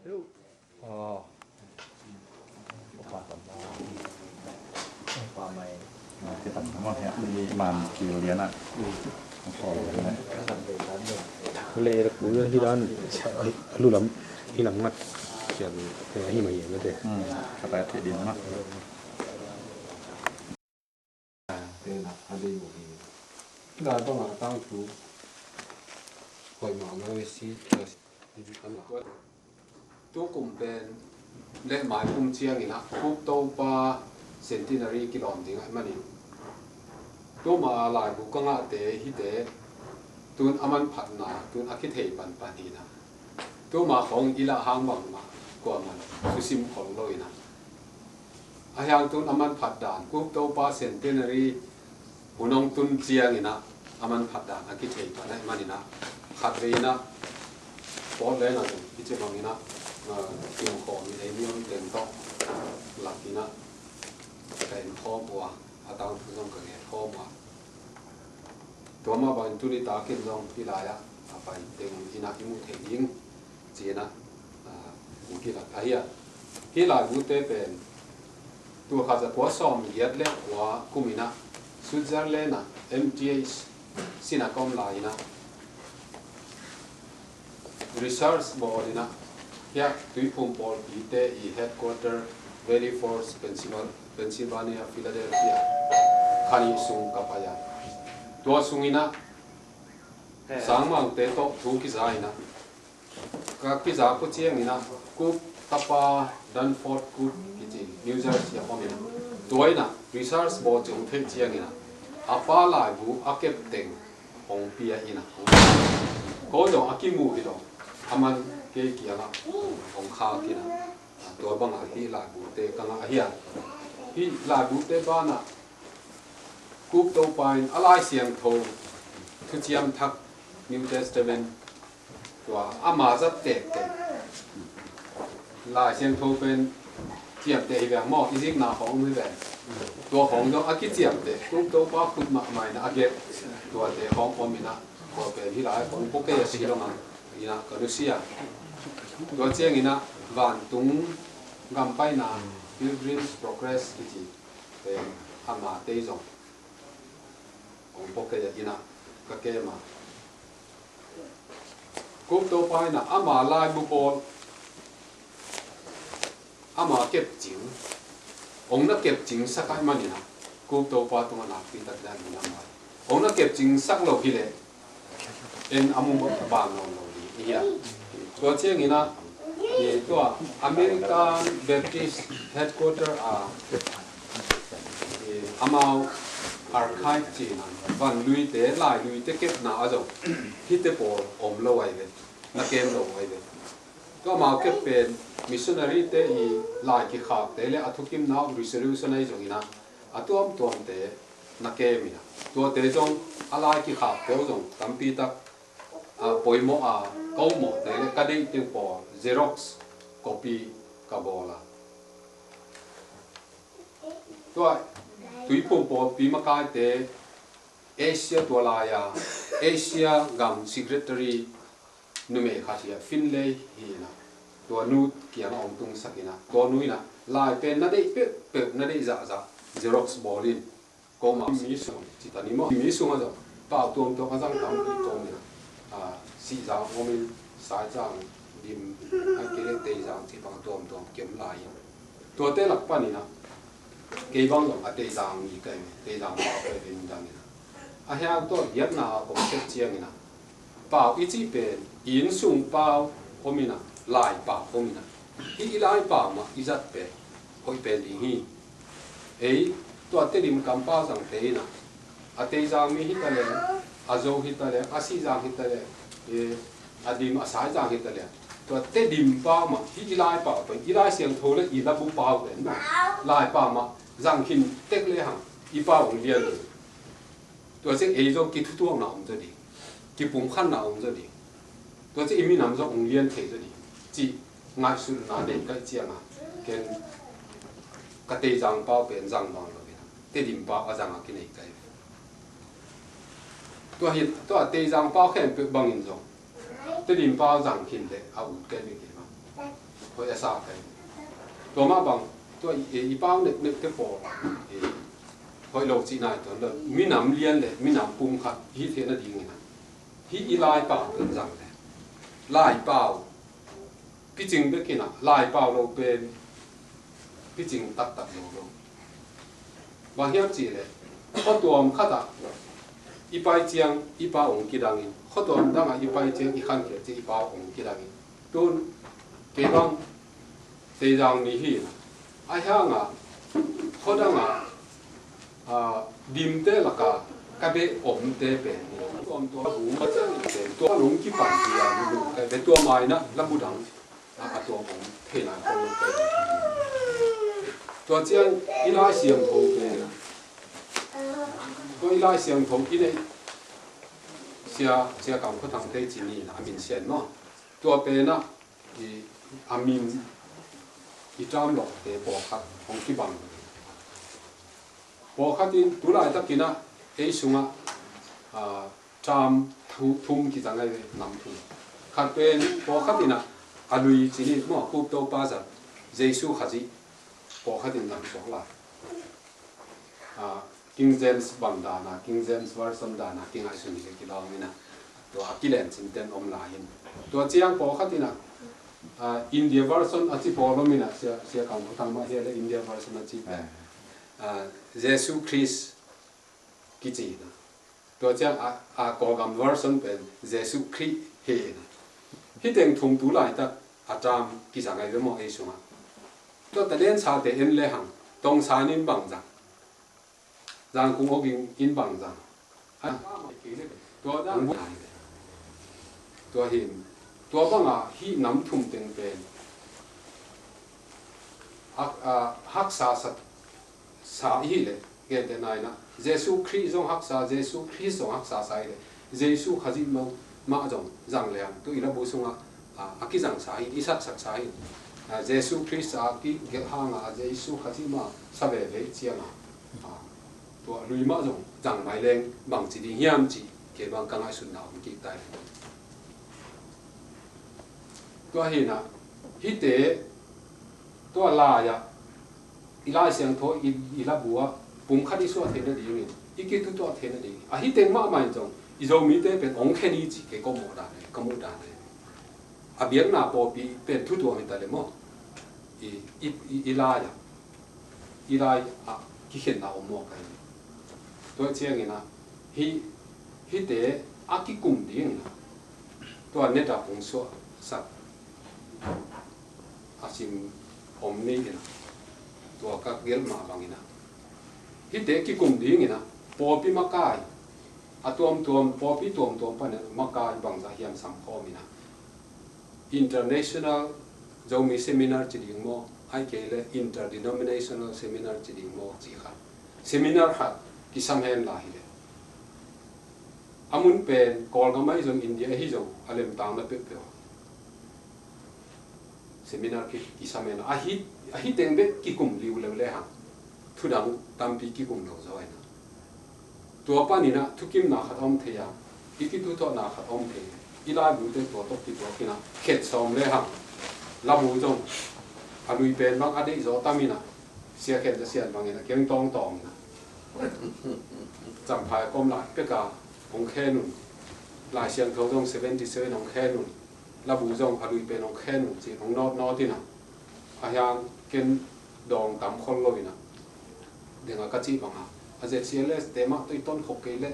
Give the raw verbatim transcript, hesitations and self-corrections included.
Aw. Ka tam mah hia, man kilian ah. Aw, le ku hi dan, lu lam, hi lam ngat kian, hi ma hi na te. Hmm, ka tai ti din mah. Tena a dei uh hi. Lai banga tangthu hoih mahmah uh hi si. Tukum pen le mai kum ciangin ah Khup Topa Centenary kilawm ding ahih manin, tuma laibu ka ngahte hite tun a manphatna tun a kithei panpan hi na. Tuma khawng i lah hang bangmah kuaman thusim khol lo hi na. A hiang tun a manphat dan, Khup Topa Centenary hun hong tun ciangin ah a manphat dan a kithei pan ahih manin ah, khatvei in ah Portland ah zong i ci bangin ah, ah, kim khawm in ei mi om teng tawh lak in ah ka en khawm uh a, a tangthu zong ka ngen khawm uh a. Tua mah bangin tuni takin zong hih lai-ah a pai teng in ah i muh theih ding ci-in ah, ah, i kilak ahi a. Hih laibute pen tul khat za kua sawm giat le kua kum in ah Switzerland ah M T H sin a ka om lai in ah research bawl in ah, hiah Tuiphum pawlpite i headquarter Valley Forge, Pennsylvania, Pennsylvania, Philadelphia khan i sung ka pai a. Tua sung in ah sangmangte tawh thu kiza in ah, ka kiza pua ciangin ah Khup tapa Danforth Khup kici New Jersey a om in ah, tua in ah research bawl ci hong theih ciangin ah a pa laibu a kep teng hong pia in ah, ko zong a kimu hi lo, a man kei kiangah hong khak in ah, tua bangah hih laibute ka ngah ahi a. Hih laibute banah Khup Topa in a Lai Siangtho thuciam thak New Testament tua ama zat tektek Lai Siangtho pen ciamteh hi veng maw, i zikna khawng om hi veng. Tua khawng zong a kiciamteh Khup Topa khut mahmah in a gelh tuate khawng om in ah, tua pen hih lai khawng pua kei a si lo mah in ah ka nusia. Tua ciangin ah vantung gam paina Pilgrim's Progress kici pen amate zong hong pua kei a in ah ka kem a. Khup Topa in ah ama laibu pawl ama kepcing, hong na kepcing sak ahih manin ah Khup Topa tungah nakpi tak dan in ama hong na kepcing sak lo hi leh en a mu ban nawn lo ding hi a. Tua ciangin ah, i tua American Baptist Headquarter a, i amau archive cihna, van luite, lai luite kepna ah zong hihte pawl om lo ahi ve, na kem lo ahi ve. Tua amau kep pen missionary te i lai kikhakte le a thukimna resolution ahi zongin ah, a tuamtuamte na kem in ah, tuate zong a lai kikhakte uh zong tampi tak a poimawh a, ka upmawhte le ka deih teng pawl Xerox copy ka bawl a. Tua Tuiphum pawlpi makaite Asia tua lai-a Asia gam secretary numei khat hi a, Finlay hi in ah, tua nu kiangah hong tungsak in ah, tua nu in ah lai pen na deih peuhpeuh, na deih zahzah Xerox bawl in, ko mah mi sung ci ta ni maw, mi sungah zong pau tuamtuam a zang tampi tuam in ah, ah, Sihzang om in, Saizang, Dim, ahih kei leh Teizang cih bang a tuamtuam kiom lai in, tuate lak panin ah kei bang zong a Teizang mi ka hi ve, Teizang pau ka hi ve, min dang in ah. A hiang tawh giatna a kong sep ciangin ah, pau i cih pen i innsung pau om in ah, lai pau om in ah, hih i lai pau mah i zat pen hoih pen ding hi. Ei, tua Tedim kampau zangte in ah, a Teizang mi hi ta leh, a Zo hi ta leh, a Sihzang hi ta leh, eh, a Dim, a Saizang hi ta leh, tua Tedim pau mah hih i lai pau pen, i Lai Siangtho le i labu pau pen mah, lai pau mah zang khin tek le hang i pau hong lian ding. Tua ciang ei zong kithutuakna om zaw ding, kipumkhatna om zaw ding. Tua ciang i minam zong hong lian thei zaw ding cih ngaihsutna nei ka hih ciangin, ken ka Teizang pau pen zang bang lo in ah, Tedim pau a zang a kinei ka hi. Tua hi, tua Teizang pau khempeuh bangin zong Tedim pau zang khin leh a ut ka hi ve kei mah. Hoih a sa kai. Tua mah bang, tua i, i pau nek nek te pawl, i, hoih lo cihna i tuan lo. Minam lian le minam pumkhat i hih theihna dingin a, hih i Laipau pen zang le, Laipau picing bekin a, Laipau lo pen picing taktak lo lo. Bang hiam cih leh, khuatuam khatah i pai ciang i pau hong kidangin, khuatuam dangah i pai ciang i khankhiat ciang i pau hong kidangin. Tun kei bang Teizang mi hi. A hiangah khuadangah, ah, dimte lakah ka beh omte pen hi. Tuam tuam bu tua lung kipan hi a, lu kai beh tua mainah labu dang a, a tuam om thei lai kong pen. Tua ciang i Lai Siangtho pen, tua i Lai Siangtho i neih Sia, Sia Kam Khua Thang Thei Cin in a min sian maw. Tua penah i, a min i tam lawhte pawlkhat hong kibang. Pawlkhat in tu laitakin a ei sungah, a, tam thu-, thum kizang ahi ve, nam thum. Khat pen pawlkhat in a, a lui cin in maw, Kup Topa zat, Jesu Khazih pawlkhat in zang suak lai. Ah, King James bang dan a, King James Version dan a kingaihsun hi le kilawm in a, tua a kilen cinten om lai in. Tua ciang pawlkhat in a, ah, India Version a ci pawl om in a, Sia, Sia Kam Khua Thang mah hi le India Version a ci pen, ah, Jesu Christ kici in a. Tua ciang a, a Kawlgam Version pen Jesu Christ hi in a. Hih teng thum tu laitak a tam kizang ahi ve maw ei sungah. Tua ta den sate en le hang, Tongsan in bang zang. Zangkung Oging in bang zang. Tua dang, tua hin, tua banga hih nam thum teng pen a, a, haksa sa, sa i hih leh, gentehna in a, Jesu Khrih zong haksa, Jesu Khrih zong haksa sa i hih leh, Jesu Khazih mah, mah zong zang leng, tu i labu sungah, a, a kizangsa hi, i satsaksa hi. A, Jesu Khrih a kigelh hanga, Jesu Khazih mah sa veve cianga, a, tua lui mah zong zang mai leng bangci ding hiam cih kei bang ka ngaihsutna om kik tai. Tua hi in a, hihte, tua lai-ah, i Lai Siangtho i, i labu ah pumkhat i suah theihna dingin, i kithutuah theihna dingin, a hih teng mahmah in zong i Zomite pen hong khen hi cih kei ka muh dan hi, ka muh dan hi. A biakna pawlpi pen thutuang hi ta leh maw, i, i, i, i lai-ah, i lai-ah kikhenna om mawk ahi. Tua ciangin a, hih, hihte a kikum dingin a, tua net ah kong suahsak a sim om ni in a, tua ka gelh mah bangin a, hihte kikum dingin a, pawlpi makai, a tuamtuam, pawlpi tuamtuam panin makai bangzah hiam sam khawm in a, International Zomi Seminar ci ding maw, ahih kei leh Interdenominational Seminar ci ding maw, cih kha. Seminar khat kisam hen la hi leh, a mun pen Kawlgam ahi zong, India ahi zong, a lemtang na peuhpeuh seminar ki, kisam hen la. A hih, a hih teng bek kikum liuleu le hang, thudang tampi kikum lo zaw hen la. Tua panin a thukimna khat a om thei a, i kithutuahna khat a om thei. I laibute tua tawh kituakin a, khet sawm le hang, labu zong a lui pen bang a deih zaw tam in a, Sia Khen Za Sian bangin a kiang tawngtawng in a, Champhai a kom lai pek a hong khen un. Lai Siangtho zong seventy seven hong khen un. Labu zong a lui pen hong khen un ci, hong nawtnawt in a, a hiang ken dawng tam khol lo in a, deng a ka cih bang a, a Z C L S te mah tawh i ton khop kei leh,